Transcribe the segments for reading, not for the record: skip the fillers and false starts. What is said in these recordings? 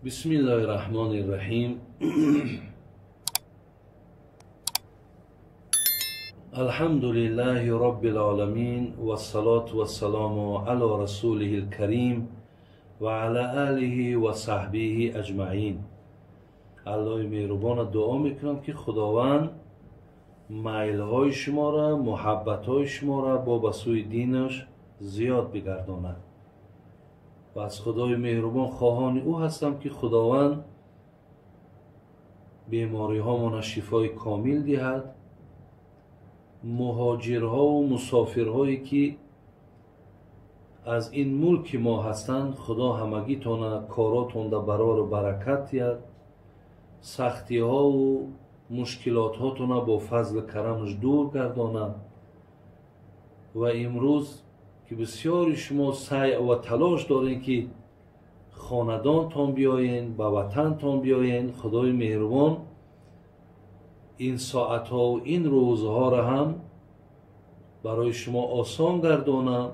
Бисмиллоҳи раҳмони раҳим. Алҳамдулиллаҳи роббил оламин вассалоту вассаламу ало расулиҳил карим ва ала алиҳи ва саҳбиҳи аҷмаин. Аллоҳи меҳрубона дуо мекунам, ки Худованд майлҳои шуморо, муҳаббатҳои шуморо бо ба сӯи динаш зиёд бигардонад. Ва аз Худои меҳрубон хоҳони ӯ ҳастам, ки Худованд бемориҳомона шифои комил диҳад, муҳоҷирҳову мусофирҳое ки аз ин мулки мо ҳастанд, Худо ҳамагитона коротонда барору баракат диҳад, сахтиҳову мушкилотҳотона бо фазлу карамаш дур гардонад. Ва имрӯз ки бисёри шумо саъй ва талош дорем, ки хонадонтон биёен, ба ватантон биёен, Худои меҳрубон ин соатҳову ин рӯзҳоро ҳам барои шумо осон гардонад.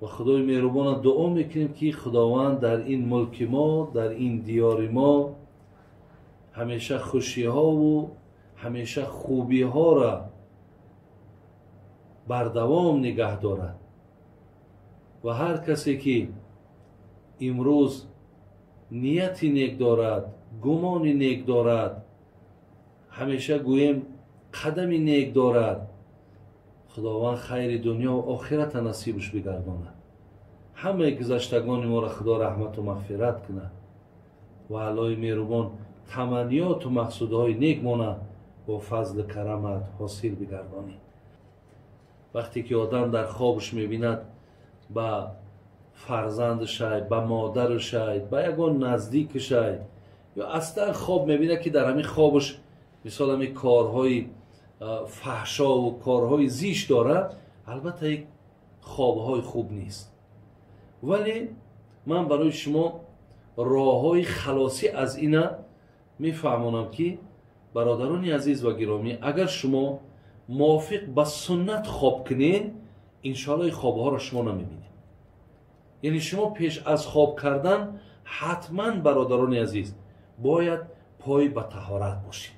Ва Худои меҳрубона дуо мекунем, ки Худованд дар ин мулки мо, дар ин диёри мо ҳамеша хушиҳову ҳамеша хубиҳоро бардавом нигаҳ дорад. Ва ҳар касе ки имрӯз нияти нек дорад, гумони нек дорад, ҳамеша гӯем қадами нек дорад, Худованд хайри дунё ва охирата насибаш бигардонад. Ҳамаи гузаштагони моро Худо раҳмату мағфират кунад ва Аллоҳи меҳрубон таманниёту мақсудҳои нек мона бо фазлу карамат ҳосил бигардонед. Вақте ки одам дар хобаш мебинад ба фарзандашай, ба модарашай, ба ягон наздикашай, ё аслан хоб мебинад, ки дар ҳамин хобаш мисол ҳамин корҳои фаҳшову корҳои зишт дорад, албатта як хобҳои хуб нест. Вале ман барои шумо роҳҳои халосӣ аз ина мефаҳмонам, ки бародарони азиз ва гиромӣ, агар шумо мувофиқ ба суннат хоб кунед, иншоалло ин хобҳоро шумо намебинед. Яъне шумо пеш аз хоб кардан ҳатман, бародарони азиз, бояд пой ба таҳорат бошед.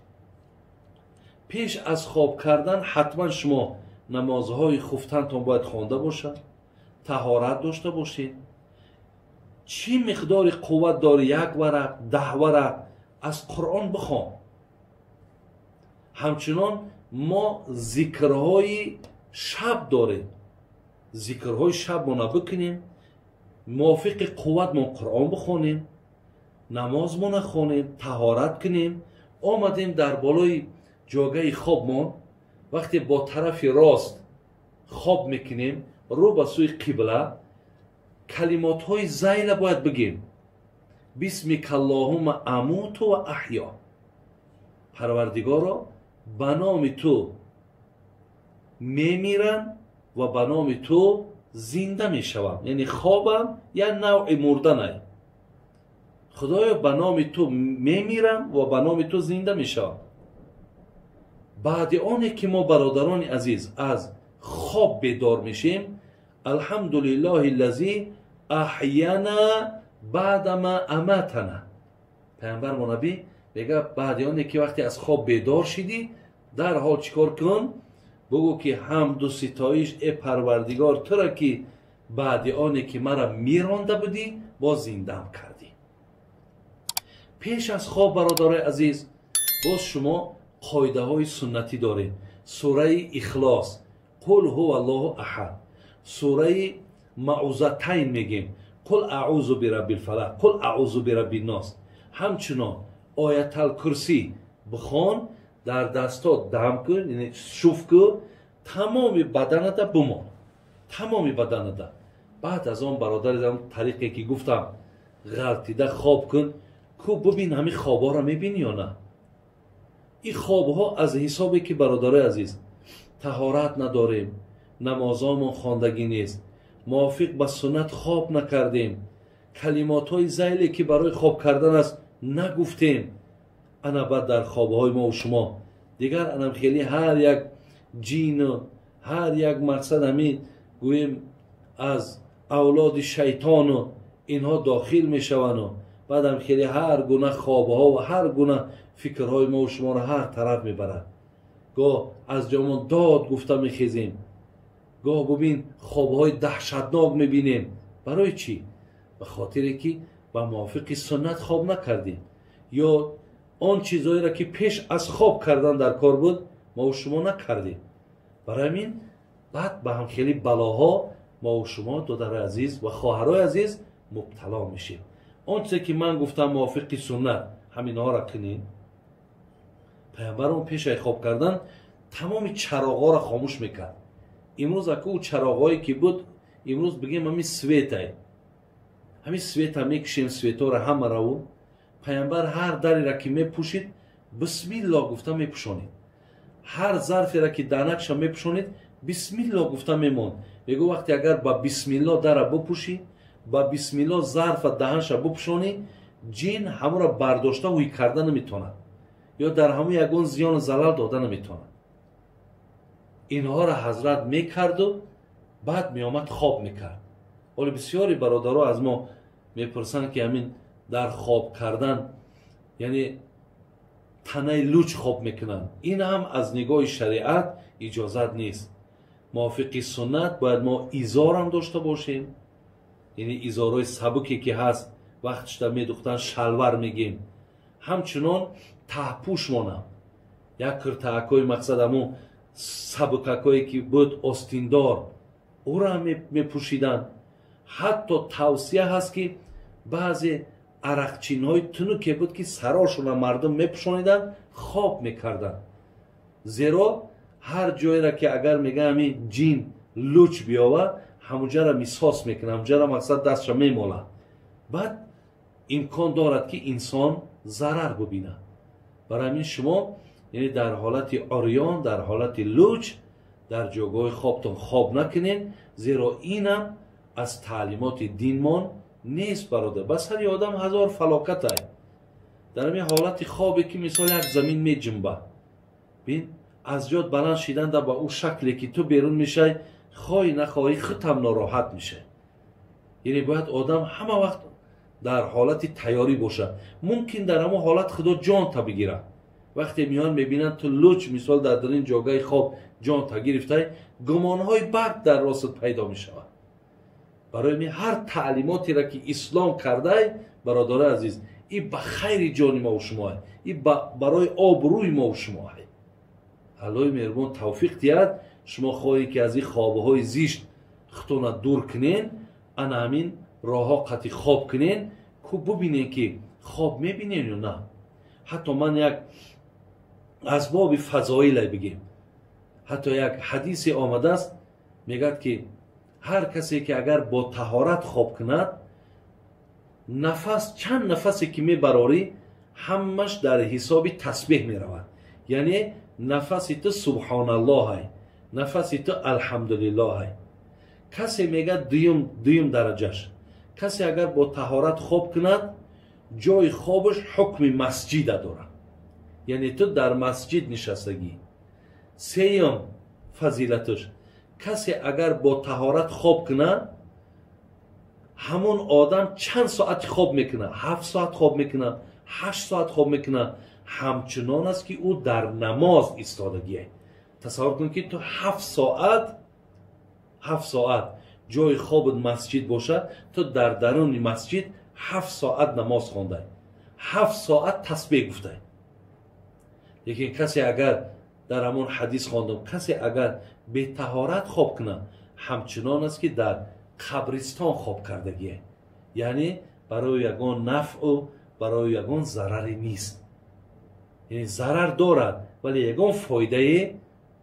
Пеш аз хоб кардан ҳатман шумо намозҳои хуфтантон бояд хонда бошад, таҳорат дошта бошед. Чӣ миқдори қувват дори, як варақ, 10 варақ аз Қуръон бихон. Ҳамчунон мо зикрҳои шаб дорем, зикрҳои шабмона бикунем, мувофиқи қувватмон Қуръон бихонем, намозмона хонем, таҳорат кунем. Омадем дар болои ҷогаи хобмон, вақте бо тарафи рост хоб мекунем, рӯ ба сӯи қибла, калимотҳои зайла бояд бигем: бисмикаллоҳума амуту ва аҳё. Парвардигоро, ба номи ту мемирам ва ба номи ту зинда мешавам. Яъне хобам як навъи мурданай. Худоё, ба номи ту мемирам ва ба номи ту зинда мешавам. Баъди оне ки мо, бародарони азиз, аз хоб бедор мешем, алҳамдулиллоҳи лази аҳяна баъдама аматана. Пайғамбар мо набӣ мегӯяд, баъди оне ки вақте аз хоб бедор шидӣ, дарҳол чӣ кор кун? Бугӯ ки ҳамду ситоиш, э Парвардигор, тура ки баъди оне ки мара миронда будӣ, боз зиндаам кардӣ. Пеш аз хоб, бародарои азиз, боз шумо қоидаҳои суннатӣ доред. Сураи Ихлос, қул ҳува аллоҳу аҳад, сураи Маъузатайн мегем, қул аъузу бираббил фалақ, қул аъузу бираббин нос. Ҳамчунон Оятал Курсӣ бихон, дар дастот дам кун, яъне шуф кун, тамоми баданата бимон, тамоми баданата. Баъд аз он, бародарам, тариқе ки гуфтам, ғалтида хоб кун, ку бибин ҳамин хобҳоро мебинӣ ё на. Ин хобҳо аз ҳисобе ки, бародарои азиз, таҳорат надорем, намозомон хондагӣ нест, мувофиқ ба суннат хоб накардем, калимотҳои зайле ки барои хоб кардан аст нагуфтем, ана баъд дар хобҳои мо шумо дигар анам хеле ҳар як ҷину ҳар як мақсад ҳамин гӯем аз авлоди шайтону инҳо дохил мешаванду Баъдам хеле ҳар гуна хобҳо ва ҳар гуна фикрҳои мо шуморо ҳар тараф мебарад. Гоҳ аз ҷомон дод гуфта мехезем, гоҳ бубин хобҳои даҳшатнок мебинем. Барои чӣ? Ба хотире ки ба мувофиқи суннат хоб накардем ё он чизҳоеро ки пеш аз хоб кардан дар кор буд мо шумо накардем. Барои ҳамин баъд ба ҳам хеле балоҳо мо шумо додарои азиз ва хоҳарои азиз мубтало мешем. Он чизе ки ман гуфтам мувофиқи суннат ҳаминҳоро кунед. Паямбарон пеш аз хоб кардан тамоми чароғҳоро хомӯш мекард. Имрӯз аку ӯ чароғҳое ки буд, имрӯз бигем ҳамин светае, ҳамин света мекушем, светҳоро ҳамараву. Паямбар ҳар дареро ки мепӯшид бисмилло гуфта мепӯшонид, ҳар зарферо ки данакша мепӯшонид бисмилло гуфта мемонд. Мегӯ вақте агар ба бисмилло дара бупӯшӣ, ба бисмилло зарфа даҳанша бупӯшонӣ, ҷин ҳамонро бардошта ҳуй карда наметавонад ё дар ҳамон ягон зиёну залал дода наметавонад. Инҳоро ҳазрат мекарду баъд меомад хоб мекард. Ҳоло бисёри бародаро аз мо мепурсанд ки ҳамин дар хоб кардан, яъне танаи луч хоб мекунанд, ин ҳам аз нигоҳи шариат иҷозат нест. Мувофиқи суннат бояд мо изорам дошта бошем, яъне изорҳои сабуке ки ҳаст вақтшда медухтан шалвар мегем, ҳамчунон таҳпӯш монам, як киртаакҳои мақсад ҳамун сабукакҳое ки буд остиндор, ӯро ҳам мепӯшиданд. Ҳатто тавсия ҳаст ки баъзе арақчинҳои тунуке буд ки сарошона мардум мепӯшониданд, хоб мекарданд. Зеро ҳар ҷоеро ки агар мега ҳамин ҷин луч биёвад, ҳамуҷаро мисос мекунад, ҳамуҷаро мақсад дастша мемолад. Баъд имкон дорад ки инсон зарар бубинад. Барои ҳамин шумо яъне дар ҳолати орён, дар ҳолати луч дар ҷойгоҳи хобтон хоб накунед, зеро инам аз таълимоти динмон нест бародар. Ба сари одам ҳазор фалокат ай. Дар ҳамин ҳолати хобе ки мисол як замин меҷунбад, бин аз ҷод баланд шиданда ба ӯ шакле ки ту берун мешай, хоҳӣ нахоҳӣ худам нороҳат мешай. Яъне бояд одам ҳама вақт дар ҳолати тайёрӣ бошад. Мумкин дар ҳамон ҳолат худо ҷонта бигирад. Вақте миён мебинанд ту луч мисол дар дарин ҷогаи хоб ҷонта гирифтай, гумонҳои бад дар ростат пайдо мешавад. Барои ми ҳар таълимотеро ки ислом кардай, бародарои азиз, и ба хайри ҷони мо шумо, и барои обрӯи мо шумо. Аллоҳи меҳрубон тавфиқ диҳад. Шумо хоҳед ки аз ин хобҳои зишт худтона дур кунен, ана ҳамин роҳҳо қатъи хоб кунен, ку бубинен ки хоб мебинен ё на. Ҳатто ман як асбоби фазоиле бигем, ҳатто як ҳадисе омадааст, мегӯяд ки ҳар касе ки агар бо таҳорат хоб кунад, нафас чанд нафасе ки мебарорӣ ҳамаш дар ҳисоби тасбеҳ меравад. Яъне нафаси ту субҳоналлоҳай, нафаси ту алҳамдулиллоҳай. Касе мегӯяд дуюм дараҷаш, касе агар бо таҳорат хоб кунад, ҷои хобаш ҳукми масҷида дорад, яъне ту дар масҷид нишастагӣ. Сеюм фазилаташ, касе агар бо таҳорат хоб кунад, ҳамон одам чанд соати хоб мекунад, 7 соат хоб мекунад, 8 соат хоб мекунад, ҳамчунон аст ки ӯ дар намоз истодагие. Тасаввур кун ки ту 7 соат, 7 соат ҷои хобат масҷид бошад, ту дар даруни масҷид 7 соат намоз хондай, 7 соат тасбеҳ гуфтай. Лекин касе агар дар ҳамон ҳадис хондам, касе агар бетаҳорат хоб кунад, ҳамчунон аст ки дар қабристон хоб кардагие. Яъне барои ягон нафъу барои ягон зараре нест. Яъне зарар дорад, вале ягон фоидае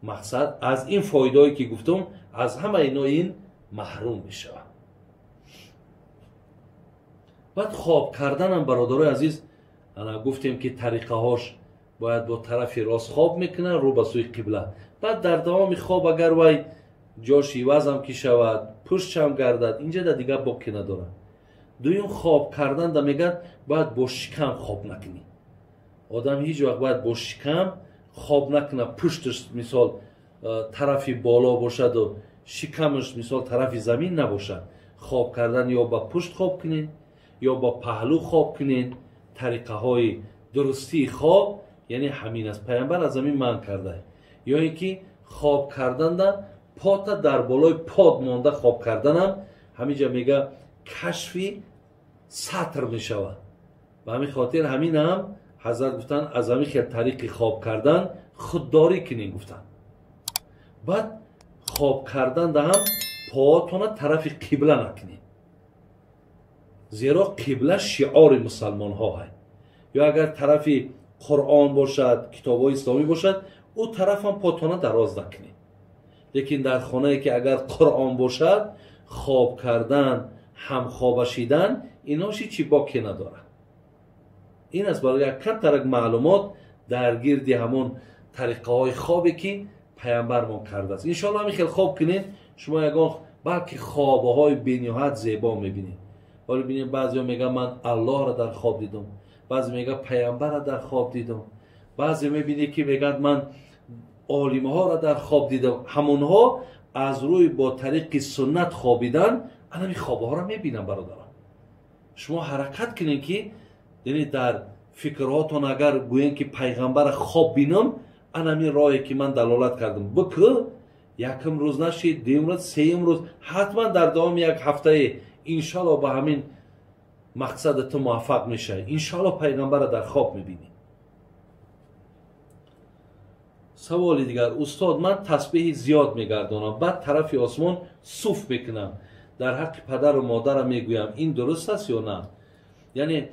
мақсад аз ин фоидаое ки гуфтам, аз ҳама ино ин маҳрум мешавад. Баъд хоб карданам бародарои азиз, ана гуфтем ки тариқаҳош бояд бо тарафи рост хоб мекунад, рӯ ба сӯи қибла. Баъд дар давоми хоб агар вай ҷош ивазам ки шавад, пуштшам гардад, инҷа да дигар боқӣ надорад. Дуюм хоб кардан да мегӯяд бояд бо шикам хоб накунӣ. Одам ҳеҷ вақт бояд бо шикам хоб накунад, пушташ мисол тарафи боло бошаду шикамаш мисол тарафи замин набошад. Хоб кардан ё ба пушт хоб кунед, ё бо паҳлӯ хоб кунед. Тариқаҳои дурустии хоб яъне ҳамин аст. Пайғамбар аз ҳамин манъ карда. Ё ин ки хоб карданда пота дар болои под монда хоб карданам ҳаминҷа мега кашфи сатр мешавад. Ба ҳамин хотир ҳаминам ҳазрат гуфтанд аз ҳамин хел тариқи хоб кардан худдорӣ кунед гуфтанд. Баъд хоб карданда ҳам поотона тарафи қибла накунед, зеро қибла шиори мусалмонҳо ҳаст. Ё агар тарафи Қуръон бошад, китобҳои исломӣ бошад, ӯ тарафам потона дароз накунед. Лекин дар хонае ки агар Қуръон бошад, хоб кардан, ҳамхобашидан инҳо ҳеҷ боке надорад. Ин аст барои як камтарак маълумот дар гирди ҳамон тариқаҳои хобе ки пайғамбармон кардааст. Иншоалло ҳамин хел хоб кунед, шумо ягон балки хобҳои бениҳоят зебо мебинед. Ҳоло бинед баъзеҳо мегӯянд ман Аллоҳро дар хоб дидам, баъзе мегӯянд пайғамбарро дар хоб дидам, баъзе мебинед ки мегӯянд ман олимҳоро дар хоб дидам. Ҳамонҳо аз рӯи бо тариқи суннат хобидан анами хобҳоро мебинанд. Бародарон, шумо ҳаракат кунед ки яъне дар фикрҳотон агар гӯем ки пайғамбарро хоб бинам, анами роҳе ки ман далолат кардам бикӯ, якум рӯз нашид, дуюм рӯз, сеюм рӯз, ҳатман дар давоми як ҳафтае иншоалло ба ҳамин мақсади ту муваффақ мешавӣ. Иншоалло пайғамбарро дар хоб мебинӣ. Саволи дигар: устод, ман тасбеҳи зиёд мегардонам, баъд тарафи осмон суф мекунам, дар ҳаққи падару модарам мегӯям, ин дуруст аст ё на? Яъне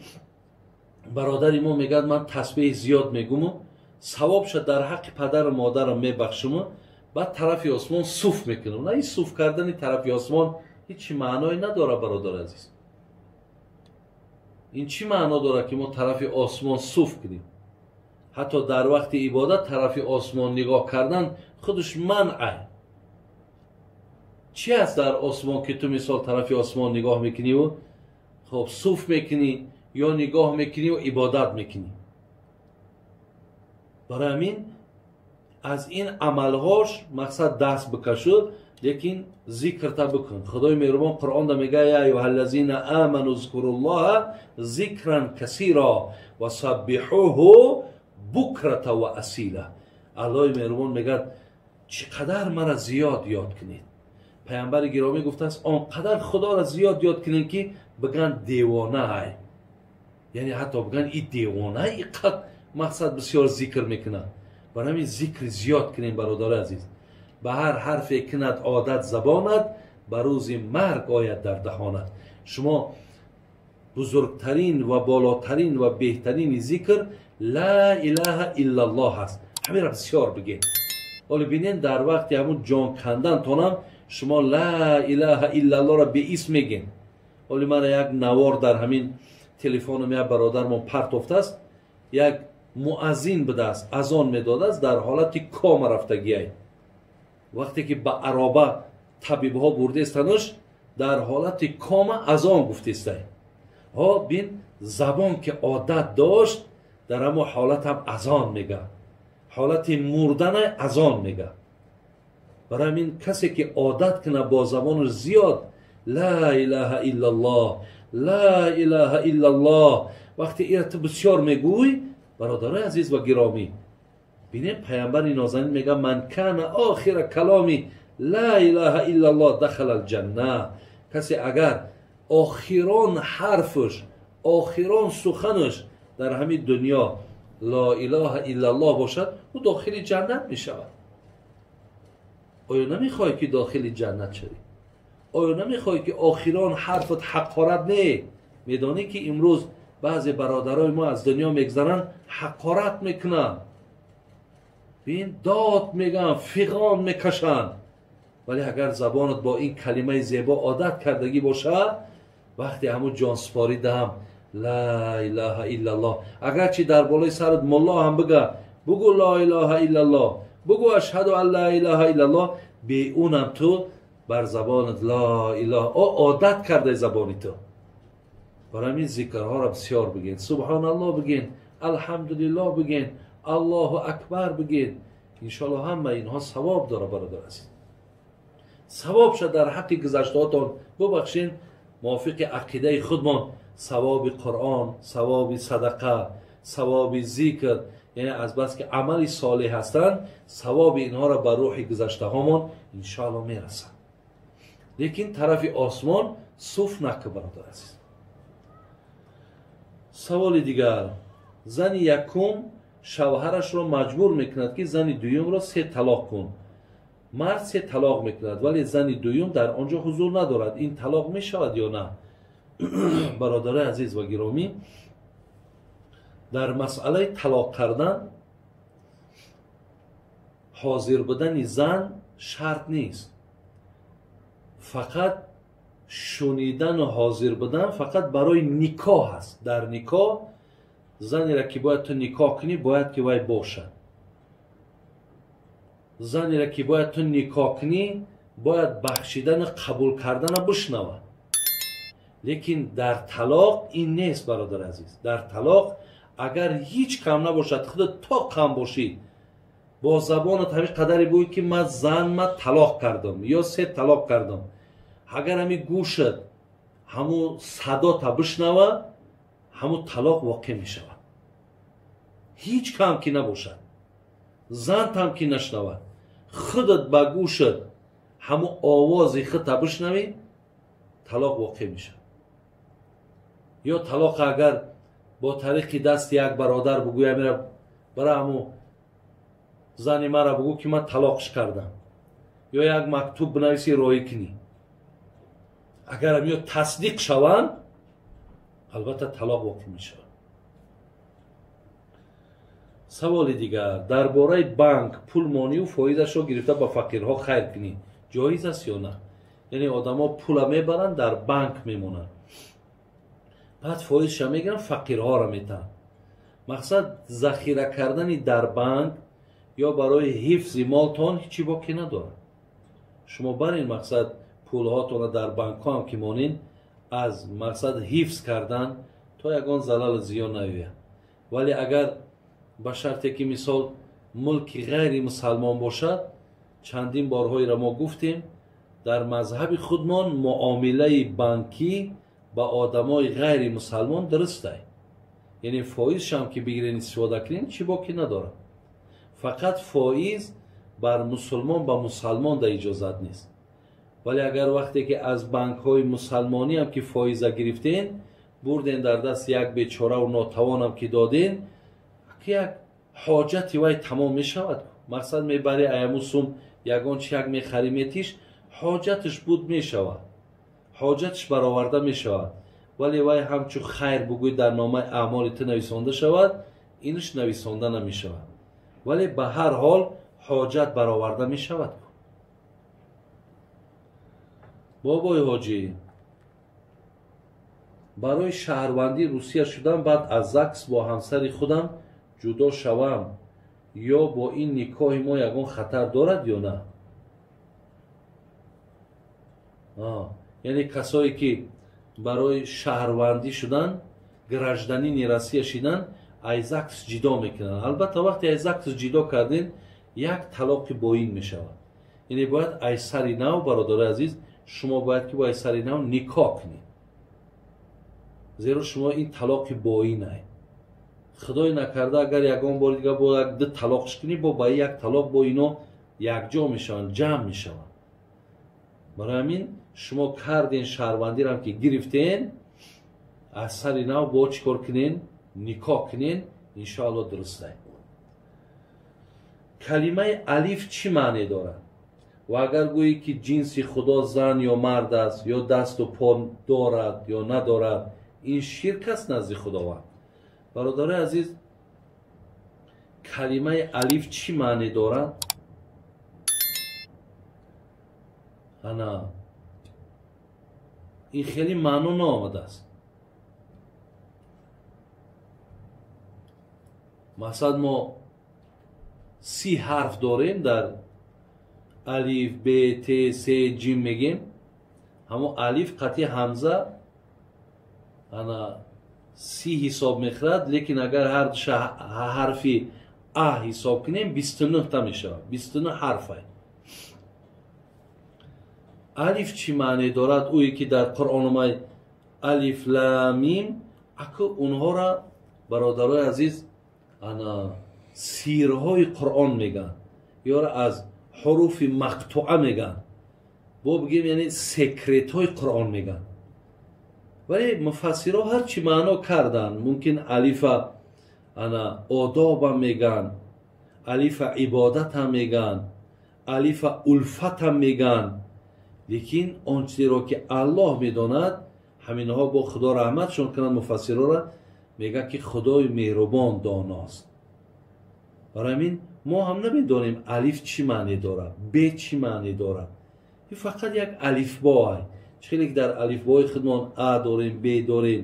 бародари мо мегӯяд ман тасбеҳи зиёд мегуму савобша дар ҳаққи падару модарам мебахшуму баъд тарафи осмон суф мекунам. На, ин суф кардани тарафи осмон ҳеҷ маъное надорад, бародари азиз. Ин чӣ маъно дорад ки мо тарафи осмон суф кунем? Ҳатто дар вақти ибодат тарафи осмон нигоҳ кардан худаш манъ. Чӣ аст дар осмон ки ту мисол тарафи осмон нигоҳ мекуниву хоб суф мекунӣ ё нигоҳ мекуниву ибодат мекунӣ? Барои ҳамин аз ин амалҳош мақсад даст бикашу, лекин зикрта бикун. Худои меҳрубон Қуръонда мегӯяд: я аюҳаллазина аману зкуруллоҳа зикран касира ва саббиҳуҳу букрата ва асила. Аллоҳи меҳрубон мегӯяд чӣ қадар мара зиёд ёд кунед. Пайғамбари гиромӣ гуфтааст он қадар Худоро зиёд ёд кунед ки бигӯянд девонаай, яъне ҳатто бигӯянд и девона и қад мақсад бисёр зикр мекунад. Барои ҳамин зикри зиёд кунем, бародари азиз. Ба ҳар ҳарфе кунад одат забонат, ба рӯзи марг ояд дар даҳонат. Шумо бузургтарин ва болотарин ва беҳтарини зикр ла илаҳа иллаллоҳ аст. Ҳаминро бисёр бигед. Ҳоло бинед дар вақти ҳамун ҷон кандантонам шумо ла илаҳа иллаллоҳро беисм мегед. Ҳоло мана як навор дар ҳамин телефонам як бародармон партофтааст, як муаззин будааст, азон медодааст дар ҳолати кома рафтагиай. Вақте ки ба ароба табибҳо бурдестануш, дар ҳолати кома азон гуфтестай. Ҳо бин, забон ки одат дошт дар ҳамон ҳолат ҳам азон мега, ҳолати мурдана азон мега. Барои ҳамин касе ки одат кунад бо забонаш зиёд ла илаҳа иллаллоҳ, ла илаҳа иллаллоҳ, вақте ира ту бисёр мегӯй, бародарои азиз ва гиромӣ, бинед пайғамбари нозанин мегӯяд ман кана охира каломи ла илаҳа иллаллоҳ дахала алҷанна. Касе агар охирон ҳарфаш, охирон суханаш дар ҳамин дунё ла илаҳа иллаллоҳ бошад, ӯ дохили ҷаннат мешавад. Оё намехоҳӣ ки дохили ҷаннат шавӣ? Оё намехоҳӣ ки охирон ҳарфат ҳақорат не? Медонӣ ки имрӯз баъзе бародарои мо аз дунё мегзаранд, ҳақорат мекунанд, бин дод мегӯянд, фиғон мекашанд. Вале агар забонат бо ин калимаи зебо одат кардагӣ бошад, вақте ҳамун ҷонсупорӣ даҳам ла илаҳа иллаллоҳ, агарчи дар болои сарат мулло ҳам бига бугӯ ла илаҳа иллаллоҳ, бугӯ ашҳаду ан ла илаҳа иллаллоҳ, беунам ту бар забонат ла илаҳа одат кардаи забони ту. Барои ҳамин зикрҳоро бисёр бигӯед, субҳоналлоҳ бигӯед, алҳамдулиллоҳ бигӯед, аллоҳу акбар бигӯед. Иншоаллоҳ ҳама инҳо савоб дорад, бародар азиз. Савоб шад дар ҳаққи гузаштаҳотон. Бубахшед, Мувофиқи ақидаи худмон савоби Қуръон, савоби садақа, савоби зикр, яъне аз бас ки амали солеҳ ҳастанд, савоби инҳоро ба рӯҳи гузаштаҳомон иншоалло мерасад. Лекин тарафи осмон суф накун, бародар азиз. Саволи дигар: зани якум шавҳарашро маҷбур мекунад, ки зани дуюмро се талоқ кун. Мард се талоқ мекунад, вале зани дуюм дар он ҷо ҳузур надорад. Ин талоқ мешавад ё на? Бародарои азиз ва гиромӣ, дар масъалаи талоқ кардан ҳозир будани зан шарт нест. Фақат шунидану ҳозир будан фақат барои никоҳ аст. Дар никоҳ занеро ки бояд ту никоҳ кунӣ, бояд ки вай бошад. Занеро ки бояд ту никоҳ кунӣ, бояд бахшидану қабул кардана бишнавад. Лекин дар талоқ ин нест, бародар азиз. Дар талоқ агар ҳеҷ кам набошад, худат то кам бошӣ, бо забонат ҳамин қадаре буй, ки ман зан ма талоқ кардам ё се талоқ кардам, агар ҳамин гӯшат ҳамун садота бишнава, ҳамун талоқ воқеъ мешавад. Ҳеҷ кам ки набошад, зантам ки нашнавад, худат ба гӯшат ҳамун овози худта бишнавӣ, талоқ воқеъ мешавад. Ё талоқ агар бо тариқи дасти як бародар бугӯя, мера бара ҳамун зани мара бугӯ, ки ман талоқш кардам, ё як мактуб бинависӣ, роҳӣ кунӣ, агарам ё тасдиқ шаванд, албатта талоқ воқеъ мешавад. Саволи дигар: дар бораи банк пул монию фоизашро гирифта ба фақирҳо хайр кунӣ ҷоиз аст ё на? Яъне одамо пула мебаранд, дар банк мемонанд, баъд фоизша мегиранд, фақирҳоро метаҳанд. Мақсад захира кардани дар банк ё барои ҳифзи молтон ҳечи боке надорад. Шумо бар ин мақсад пулҳотонро дар банкҳо ҳам ки монед, аз мақсад ҳифз кардан то ягон залалу зиён наёяд. Вале агар ба шарте ки мисол мулки ғайри мусалмон бошад, чандин борҳоеро мо гуфтем, дар мазҳаби худмон муомилаи банкӣ ба одамои ғайри мусалмон дурустай. Яъне фоизшам ки бигирен истифода кунен, чӣ боке надорад. Фақат фоиз бар мусулмон ба мусалмон да иҷозат нест. Вале агар вақте ки аз банкҳои мусалмониам ки фоиза гирифтен, бурден дар даст як бечораву нотавонам ки доден, як ҳоҷати вай тамом мешавад. Мақсад мебари аяму сум ягон чи як мехарӣ, метиш, ҳоҷаташ буд мешавад, ҳоҷаташ бароварда мешавад. Вале вай ҳамчун хайр бугӯй дар номаи аъмоли ту нависонда шавад, инаш нависонда намешавад. Вале ба ҳар ҳол ҳоҷат бароварда мешавад. Бобои ҳоҷӣ, барои шаҳрвандии Русия шудан баъд аз ЗАГС бо ҳамсари худам ҷудо шавам ё бо ин никоҳи мо ягон хатар дорад ё на? Яъне касое ки барои шаҳрвандӣ шудан, гражданини Россия шидан, аз ЗАГС ҷидо мекунанд. Албатта вақте аз ЗАГС ҷидо кардем, як талоқи боин мешавад. Яъне бояд аз сари нав, бародари азиз, шумо бояд ки бо аз сари нав никоҳ кунед, зеро шумо ин талоқи боинае. Худой накарда агар ягон бори дигар бо як ду талоқш кунӣ, бо ба як талоқ бо ино якҷо мешаванд, ҷамъ мешаванд. Барои ҳамин шумо карден шаҳрвандирам ки гирифтен, аз сари нав бо чӣ кор кунен? Никоҳ кунен, иншоалло дурустай. Калимаи алиф чӣ маъне дорад? Ва агар гӯӣ ки ҷинси худо зан ё мард аст, ё дасту по дорад ё надорад, ин ширк аст назди Худованд. Бародарои азиз, калимаи алиф чӣ маъне дорад? Ана ин хеле маъно наомадааст. Мақсад мо 30 ҳарф дорем дар алиф, б, т, с, ҷим мегем. Ҳамон алиф қатъи ҳамза ана 30 ҳисоб мехӯрад, лекин агар ҳар ҳарфи а ҳисоб кунем, 29 та мешавад. 29 ҳарф. Алиф чӣ маъне дорад? Ӯе ки дар Қуръон омад Алиф лам мим аку онҳоро бародарои азиз ана сирҳои Қуръон мегӯянд, ёро аз ҳуруфи мақтуа мегӯянд, бо бигем яъне секретҳои Қуръон мегӯянд. Вале муфассирҳо ҳар чӣ маъно карданд, мумкин алифа ана одоба мегӯянд, алифа ибодата мегӯянд, алифа улфата мегӯянд, лекин он чизеро ки Аллоҳ медонад, ҳаминҳо бо Худо раҳматшон кунанд муфассирҳоро, мегӯянд ки Худои меҳрубон доност. Барои ҳамин мо ҳам намедонем алиф чӣ маъне дорад, бе чӣ маъне дорад. Ин фақат як алифбо ай. Чӣ хеле ки дар алифбои худмон а дорем, б дорем,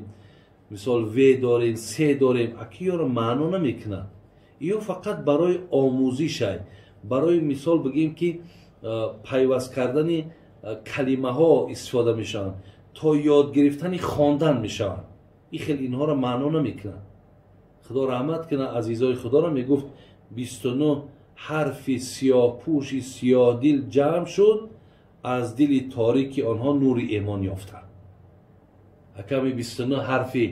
мисол в дорем, с дорем, аки ёро маъно намекунад. Ё фақат барои омӯзиш ай, барои мисол бигем ки пайваст кардани калимаҳо истифода мешаванд, то ёд гирифтани хондан мешаванд. Ин хел инҳоро маъно намекунад. Худо раҳмат кунад азизои Худоро, мегуфт 29 ҳарфи сиёҳпӯши сиёҳдил ҷамъ шуд, аз дили торики онҳо нури эмон ёфтанд. Аками 29 ҳарфи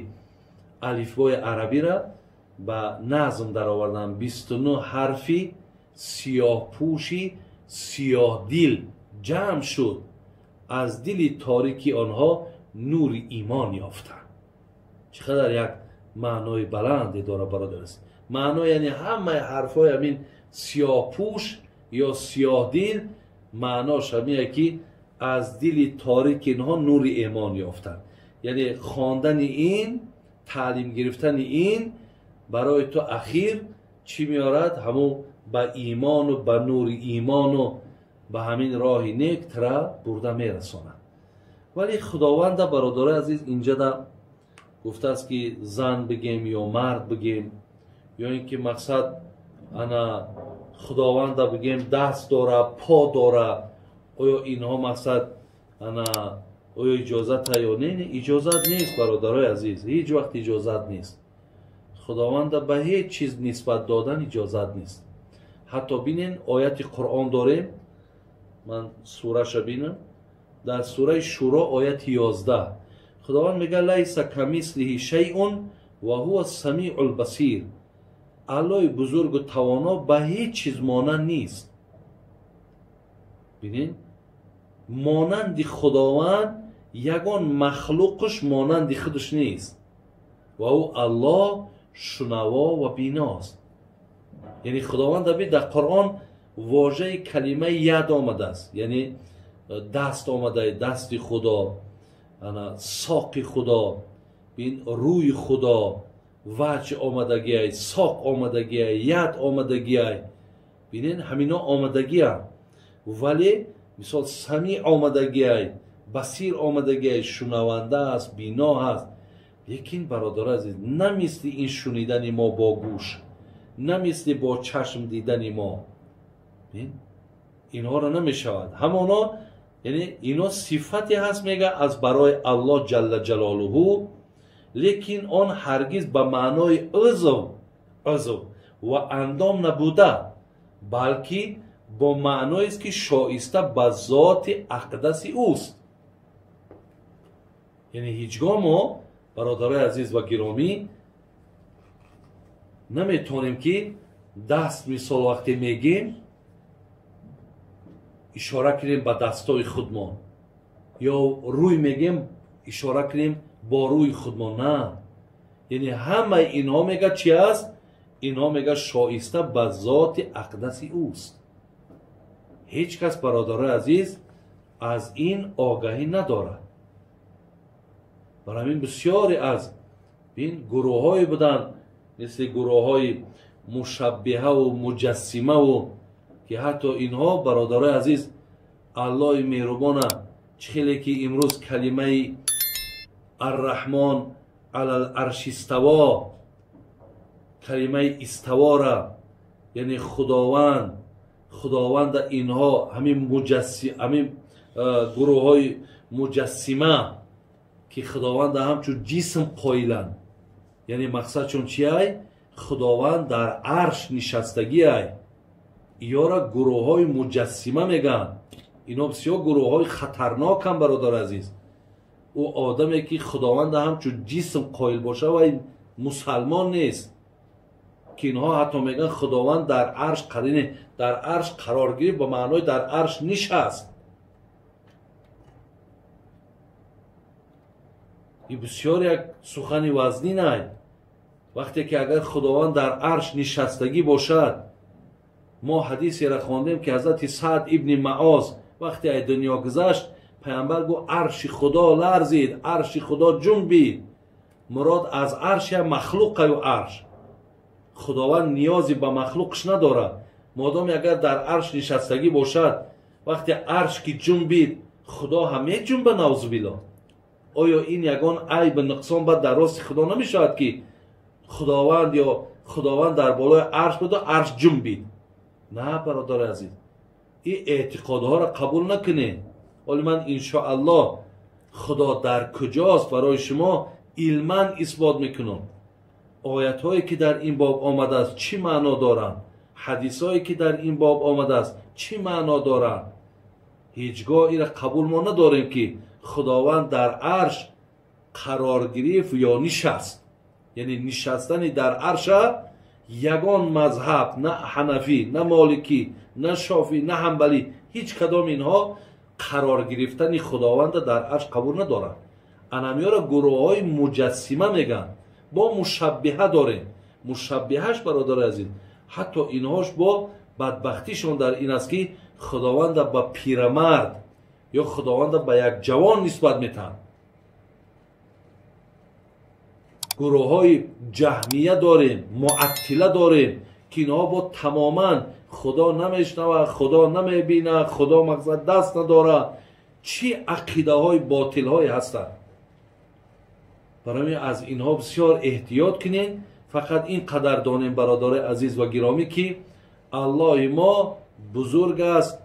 алифбои арабиро ба назм дароварданд. 29 ҳарфи сиёҳпӯши сиёҳдил ҷамъ шуд, аз дили торики онҳо нури имон ёфтанд. Чӣ қадар як маънои баланде дорад бародар аст. Маъно яъне ҳамаи ҳарфҳои ҳамин сиёҳпӯш ё сиёҳдил маънош ҳамине ки аз дили торики инҳо нури эмон ёфтанд. Яъне хондани ин, таълим гирифтани ин барои ту ахир чӣ меорад? Ҳамун ба имону ба нури имону ба ҳамин роҳи нек тра бурда мерасонад. Вале Худованда бародарои азиз инҷада гуфтааст ки зан бигем ё мард бигем, ё ин ки мақсад ана Худованда бигем даст дора, по дора, оё инҳо мақсад ана оё иҷозата ё не? Иҷозат нест бародарои азиз, ҳеҷ вақт иҷозат нест. Худованда ба ҳеҷ чиз нисбат додан иҷозат нест. Ҳатто бинен ояти Қуръон дорем, ман сураша бинам, дар сураи Шуро ояти 11 Худованд мегӯяд лайса камислиҳи шайъун ва ҳува самиъул басир. Аллоҳи бузургу тавоно ба ҳеҷ чиз монанд нест. Бинен, монанди Худованд ягон махлуқш монанди худаш нест ва ӯ Аллоҳ шунаво ва биност. Яъне Худованд дар Қуръон вожаи калимаи яд омадааст, яъне даст омада, дасти Худо, ана соқи Худо, бин рӯи Худо, ваҷ омадагиай, соқ омадагиай, яд омадагиай. Бинен ҳамино омадагиам, вале мисол самиъ омадагиай, басир омадагиай, шунаванда аст, бино аст. Лекин бародари азиз, на мисли ин шунидани мо бо гӯш, на мисли бо чашм дидани мо, инҳоро намешавад. Ҳамоно яъне ино сифате ҳаст мега аз барои Аллоҳ ҷалла ҷалолуҳу, лекин он ҳаргиз ба маънои узв ва андом набуда, балки бо маъноест ки шоиста ба зоти ақдаси ӯст. Яъне ҳеҷ гоҳ мо бародарои азиз ва гиромӣ наметавонем ки даст мисол вақте мегем ишора кунем ба дастои худмон, ё рӯй мегем ишора кунем бо рӯи худмон. На, яъне ҳамаи инҳо мега чи аст? Инҳо мега шоиста ба зоти ақдаси ӯст. Ҳеҷ кас бародарои азиз аз ин огаҳӣ надорад. Барои ҳамин бисёре аз ин гурӯҳҳое буданд, мисли гурӯҳҳои мушаббиҳаву муҷассимаву, ки ҳатто инҳо бародарои азиз Аллоҳи меҳрубона чӣ хеле ки имрӯз калимаи арраҳмон алал арш иставо, калимаи иставора, яъне Худованд, Худованда инҳо ҳамин ҳамин гурӯҳҳои муҷассима ки Худованда ҳамчун ҷисм қоиланд, яъне мақсадшон чи ай? Худованд дар арш нишастагӣ ай. Иёра гурӯҳҳои муҷассима мегӯянд. Ино бисёр гурӯҳҳои хатарноканд бародари азиз. Ӯ одаме ки Худованд ҳамчун ҷисм қоил боша ва мусалмон нест, ки инҳо ҳатто мегӯянд Худованд дар арш қарине, дар арш қарор гирифт ба маънои дар арш нишаст. Ин бисёр як сухани вазнин ай. Вақте ки агар Худованд дар арш нишастагӣ бошад, мо ҳадисеро хондем ки ҳазрати Саъд ибни Маоз вақте ай дунё гузашт, паямбар гуфт арши Худо ларзид, арши Худо ҷунбид. Мурод аз арш як махлуқаю арш. Худованд ниёзе ба махлуқш надорад. Модоме агар дар арш нишастагӣ бошад, вақте арш ки ҷунбид, Худо ҳам меҷунба, наузубилло. Оё ин ягон айб нуқсон бад дар рости Худо намешавад ки Худованд ё Худованд дар болои арш буду арш ҷунбид? На, бародари азиз, ин эътиқодҳоро қабул накунед. Ҳоло ман иншоаллоҳ Худо дар куҷост барои шумо илман исбот мекунам. Оятҳое ки дар ин боб омадааст чӣ маъно доранд, ҳадисҳое ки дар ин боб омадааст чӣ маъно доранд. Ҳеҷ гоҳ инро қабул мо надорем ки Худованд дар арш қарор гирифт ё нишаст. Яъне нишастани дар арша ягон мазҳаб, на ҳанафӣ, на моликӣ, на шофӣ, на ҳанбалӣ, ҳеҷ кадом инҳо қарор гирифтани Худованда дар арш қабул надоранд. Анамиёро гурӯҳҳои муҷассима мегӯянд. Бо мушаббиҳа дорем. Мушаббиҳаш, бародари азиз, ҳатто инҳош бо бадбахтишон дар ин аст ки Худованда ба пирамард ё Худованда ба як ҷавон нисбат метаҳанд. Гурӯҳҳои ҷаҳмия дорем, муаттила дорем ки инҳо бо тамоман Худо намешнавад, Худо намебинад, Худо мақсад даст надорад. Чӣ ақидаҳои ботилҳое ҳастанд. Барои аз инҳо бисёр эҳтиёт кунед. Фақат ин қадар донем, бародарои азиз ва гиромӣ, ки Аллоҳи мо бузург аст,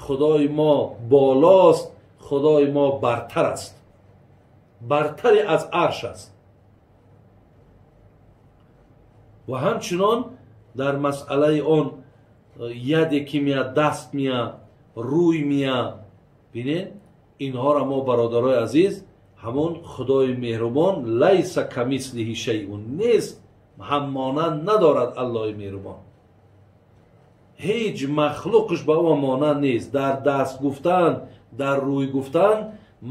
Худои мо болост, Худои мо бартар аст, бартари аз арш аст. Ва ҳамчунон дар масъалаи он яде ки меяд, даст меяд, рӯй меяд, бинед, инҳоро мо, бародарои азиз, ҳамон Худои меҳрубон лайса камислиҳи шайъун нест, ҳаммонанд надорад Аллоҳи меҳрубон. Ҳеҷ махлуқш ба ӯ монанд нест. Дар даст гуфтан, дар рӯй гуфтан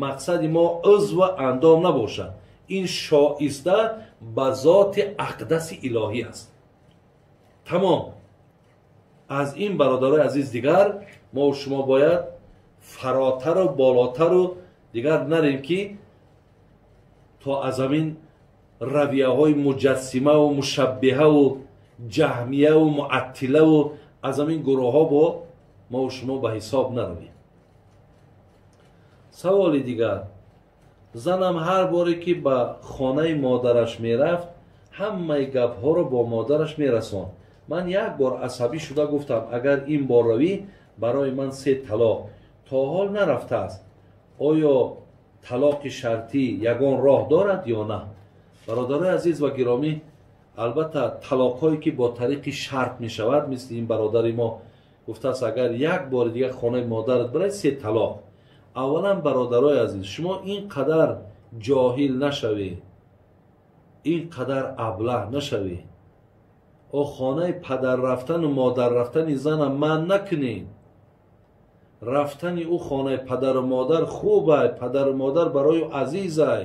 мақсади мо узву андом набошад. Ин шоиста ба зоти ақдаси илоҳӣ аст. Тамом. Аз ин, бародарои азиз, дигар мо шумо бояд фаротару болотару дигар нарем ки то аз ҳамин равияҳои муҷассимаву мушаббиҳаву ҷаҳмияву муаттилаву аз ҳамин гурӯҳҳо бо мо шумо ба ҳисоб наравем. Саволи дигар. Занам ҳар боре ки ба хонаи модараш мерафт, ҳамаи гапҳоро бо модараш мерасонд. Ман як бор асабӣ шуда гуфтам, агар ин бор равӣ, барои ман 3 талоқ. То ҳол нарафтааст. Оё талоқи шартӣ ягон роҳ дорад ё на? Бародарои азиз ва гиромӣ, албатта талоқҳое ки бо тариқи шарт мешавад, мисли ин бародари мо гуфтааст, агар як бори дигар хонаи модарат барай, 3 талоқ. Аввалан, бародарои азиз, шумо ин қадар ҷоҳил нашавед, ин қадар аблаҳ нашавед. О хонаи падар рафтану модар рафтани зана ман накунед. Рафтани ӯ хонаи падару модар хубай, падару модар барои ӯ азизай.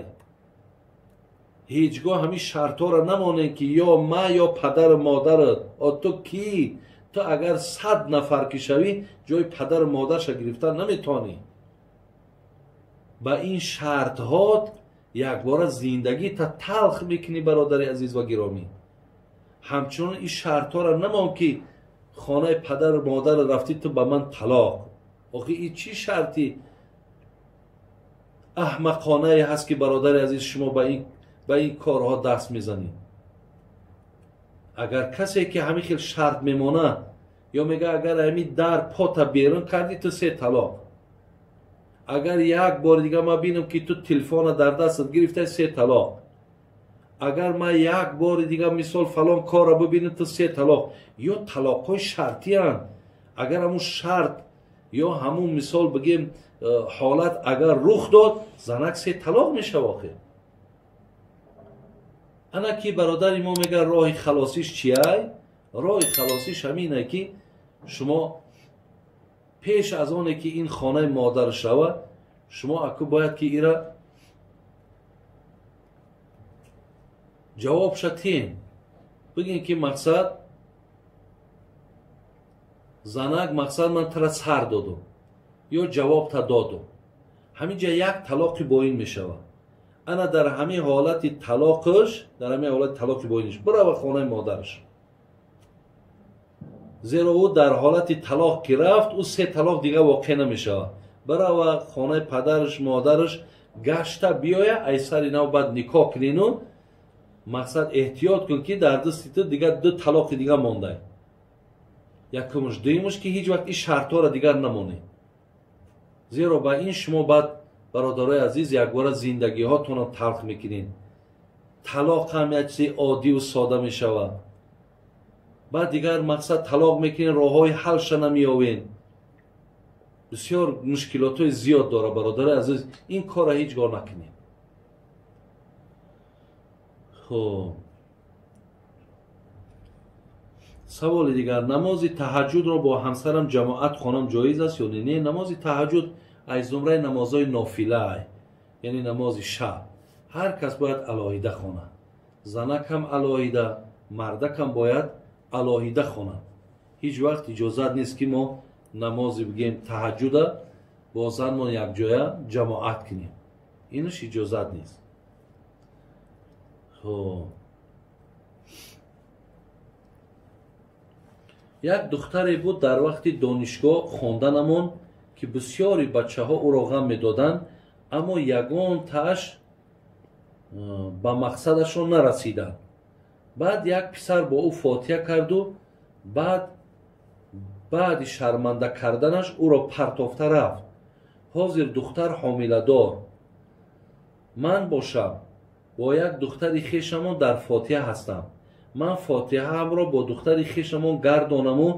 Ҳеҷ гоҳ ҳамин шартҳоро намонед ки ё ма ё падару модарат. О ту кӣ? Ту агар 100 нафар ки шавӣ, ҷои падару модарша гирифтан наметавонӣ. Ба ин шартҳот якбора зиндагита талх мекунӣ, бародари азиз ва гиромӣ. Ҳамчунон ин шартҳоро намон ки хонаи падару модар рафтӣ, ту ба ман талоқ. Охи ин чӣ шарти аҳмақонае ҳаст ки, бародари азиз, шумо ба ин корҳо даст мезанед? Агар касе ки ҳамин хел шарт мемонад ё мега агар ҳамин дар пота берун кардӣ, ту 3 талоқ. Агар як бори дигар ман бинам ки ту телефона дар дастат гирифтай, 3 талоқ. Агар ман як бори дигар мисол фалон корро бибинам, ту 3 талоқ. Ё талоқҳои шартиянд. Агар ҳамун шарт Ё ҳамун мисол бигем ҳолат агар рух дод, занак се талоқ мешава охир. Ана ки бародари мо мегӯяд роҳи халосиш чиай? Роҳи халосиш ҳамине ки шумо пеш аз оне ки ин хонаи модар шава, шумо аку бояд ки ира ҷавобша тиҳен. Бигин ки мақсад занак мақсад ман тара сар додум ё ҷавобта додум. Ҳамин ҷа як талоқи боин мешавад. Ана дар ҳамин ҳолати талоқиш, дар ҳамин ҳолати талоқи боиниш бирава хонаи модараш. Зеро ӯ дар ҳолати талоқ ки рафт, ӯ се талоқ дига воқеъ намешавад. Бирава хонаи падараш, модараш гашта биёя, ай сари нав баъд никоҳ кунину мақсад эҳтиёт кун ки дар дасти ту дигар ду талоқи дига мондай. Якумш, дуюмш ки ҳеҷ вақт ин шартҳоро дигар намонед. Зеро ба ин шумо баъд бародарои азиз якбора зиндагиҳотонро талх мекунед. Талоқ ҳам як чизи оддиву сода мешавад. Баъд дигар мақсад талоқ мекунед, роҳҳои ҳалша намеёвед. Бисёр мушкилотҳои зиёд дорад бародарои азиз, ин корро ҳеҷ гоҳ накунед. Хуб, саволи дигар: намози таҳаҷҷудро бо ҳамсарам ҷамоат хонам ҷоиз аст ё не? Намози таҳаҷҷуд аз зумраи намозҳои нофила, яъне намози шаб. Ҳар кас бояд алоҳида хонад. Занак ҳам алоҳида, мардак ҳам бояд алоҳида хонад. Ҳеҷ вақт иҷозат нест ки мо намози бигем таҳаҷҷуда бо занмон якҷоя ҷамоат кунем. Инаш иҷозат нест. Хуб, як духтаре буд дар вақти донишгоҳ хонданамон ки бисёри бачаҳо ӯро ғам медоданд, аммо ягонтааш ба мақсадашон нарасиданд. Баъд як писар бо ӯ фотиҳа карду баъди шарманда карданаш ӯро партофта рафт. Ҳозир духтар ҳомиладор. Ман бошам бо як духтари хешамон дар фотиҳа ҳастам. Ман фотиҳаамро бо духтари хешамон гардонаму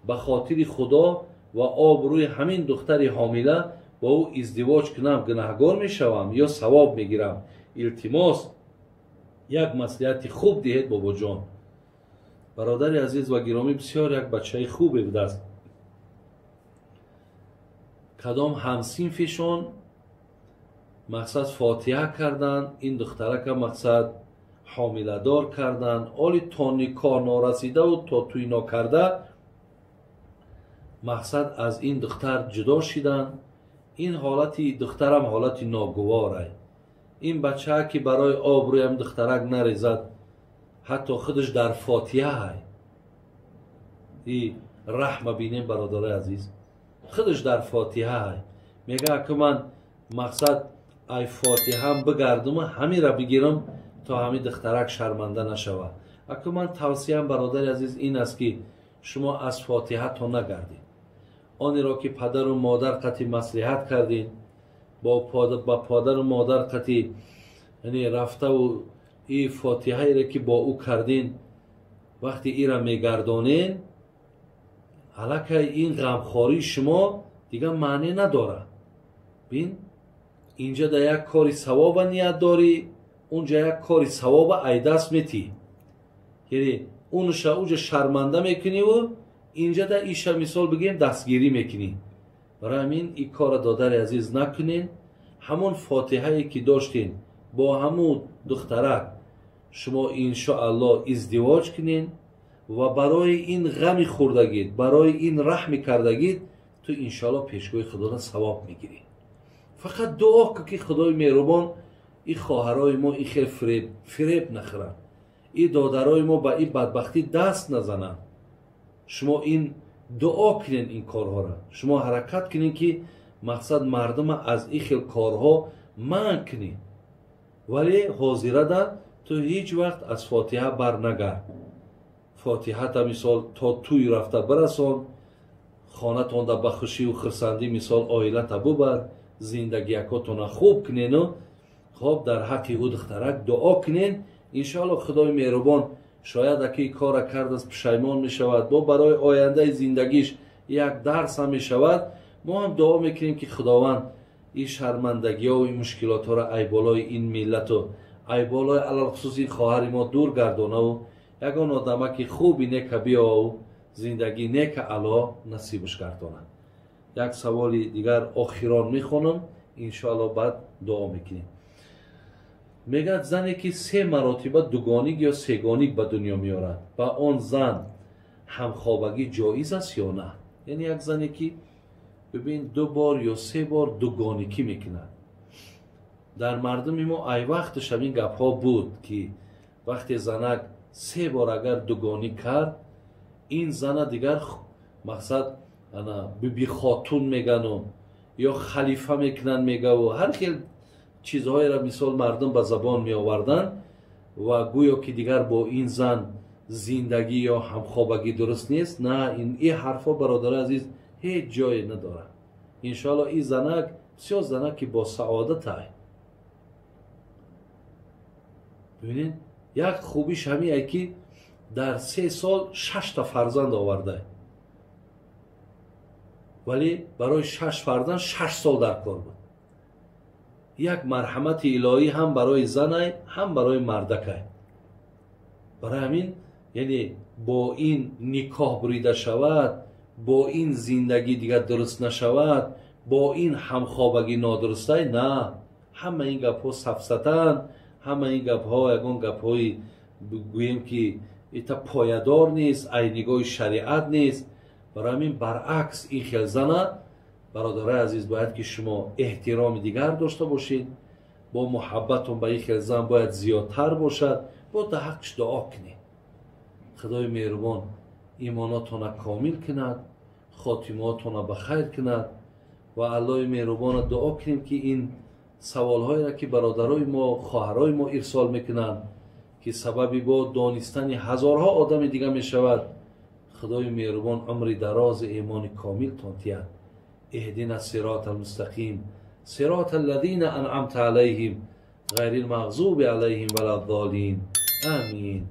ба хотири худо ва обрӯи ҳамин духтари ҳомила бо ӯ издивоҷ кунам, гунаҳгор мешавам ё савоб мегирам? Илтимос, як маслиҳати хуб диҳед бобоҷон. Бародари азиз ва гиромӣ, бисёр як бачаи хубе будааст. Кадом ҳамсинфишон мақсад фотиҳа карданд, ин духтарака мақсад ҳомиладор карданд. Оли то никоҳ норасидаву то тӯй нокарда мақсад аз ин духтар ҷудо шиданд. Ин ҳолати духтарам ҳолати ногуворай. Ин бачаа ки барои обрӯям духтарак нарезад, ҳатто худаш дар фотиҳа. И раҳма бинем бародарои азиз, худаш дар фотиҳа. Мега ки ман мақсад ай фотиҳам бигардуму ҳамира бигирам то ҳамин духтарак шарманда нашавад. Аку ман тавсияам бародари азиз ин аст ки шумо аз фотиҳато нагардед. Онеро ки падару модар қати маслиҳат кардед, ба падару модар қати рафтаву и фотиҳаеро ки бо ӯ кардин, вақти ира мегардонен, аллакай ин ғамхории шумо дигар маъне надорад. Бин, инҷа да як кори савоба ният дорӣ, унҷа як кори савоба айдаст метӣ. Яъне унша уҷа шарманда мекуниву инҷа да иша мисол бигем дастгирӣ мекунӣ. Барои ҳамин ин корро додари азиз накунен. Ҳамон фотиҳае ки доштен бо ҳамун духтарак шумо иншоаллоҳ издивоҷ кунен ва барои ин ғами хӯрдагид, барои ин раҳми кардагид ту иншоаллоҳ пешгоҳи худоро савоб мегирӣ. Фақат дуо кун ки худои меҳрубон ин хоҳарои мо ин хел фиреб нахӯранд, ин додарои мо ба ин бадбахтӣ даст назананд. Шумо ин дуо кунед ин корҳоро, шумо ҳаракат кунед ки мақсад мардума аз ин хел корҳо манъ кунед. Вале ҳозирада ту ҳеҷ вақт аз фотиҳа бар нагард. Фотиҳата мисол то тӯй рафта бирасон, хонатонда ба хушиву хурсандӣ мисол оилата бубар, зиндагиякотона хуб кунену хоб дар ҳаққи ӯ духтарак дуо кунен. Иншоаллоҳ худои меҳрубон шояд аки кора кардааст пушаймон мешавад, бо барои ояндаи зиндагиш як дарс ҳам мешавад. Мо ҳам дуо мекунем, ки Худованд ин шармандагиҳо ва ин мушкилотҳоро ай болои ин миллату ай болои алалхусус ин хоҳари мо дур гардонаву ягон одамаки хуби нека биёву зиндагӣ нека ало насибаш гардонад. Як саволи дигар охирон мехонам, иншоалло баъд дуо мекунем. Мегӯяд, зане ки се маротиба дугоник ё сегоник ба дунё меорад, ба он зан ҳамхобагӣ ҷоиз аст ё на? Яъне як зане ки бибин ду бор ё се бор дугоникӣ мекунад. Дар мардуми мо ай вақташ ҳамин гапҳо буд, ки вақте занак се бор агар дугоник кард, ин зана дигар мақсад ана бибихотун мегану ё халифа мекунанд мегаву ҳар хел чизҳоеро мисол мардум ба забон меоварданд ва гӯё ки дигар бо ин зан зиндагӣ ё ҳамхобагӣ дуруст нест. На, ин ҳарфҳо, бародари азиз, ҳеҷ ҷое надорад. Иншоалло ин занак бисёр занаки босаодатай. Бибинед, як хубиш ҳамие ки дар 3 сол 6 фарзанд оварда, вале барои 6 фарзанд 6 сол дар кор буд. Як марҳамати илоҳӣ ҳам барои занай, ҳам барои мардакай. Барои ҳамин яъне бо ин никоҳ бурида шавад, бо ин зиндагӣ дигар дуруст нашавад, бо ин ҳамхобагӣ нодурустай, на, ҳама ин гапҳо сафсатанд, ҳама ин гапҳо ягон гапҳои гӯем ки ита поядор нест, ай нигоҳи шариат нест. Барои ҳамин баръакс ин хел зана, бародарои азиз, бояд ки шумо эҳтироми дигар дошта бошед, бо муҳаббатон ба ин хел зан бояд зиёдтар бошад, бо дар ҳаққш дуо кунед. Худои меҳрубон имонотона комил кунад, хотимаотона ба хайр кунад ва Аллоҳи меҳрубона дуо кунем, ки ин саволҳоеро ки бародарои мо, хоҳарои мо ирсол мекунанд, ки сабаби бо донистани ҳазорҳо одами дига мешавад, Худои меҳрубон умри дарози имони комилтон диҳад. اهدنا الصراط المستقيم صراط الذين أنعمت عليهم غير المغضوب عليهم ولا الضالين آمين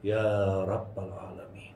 يا رب العالمين.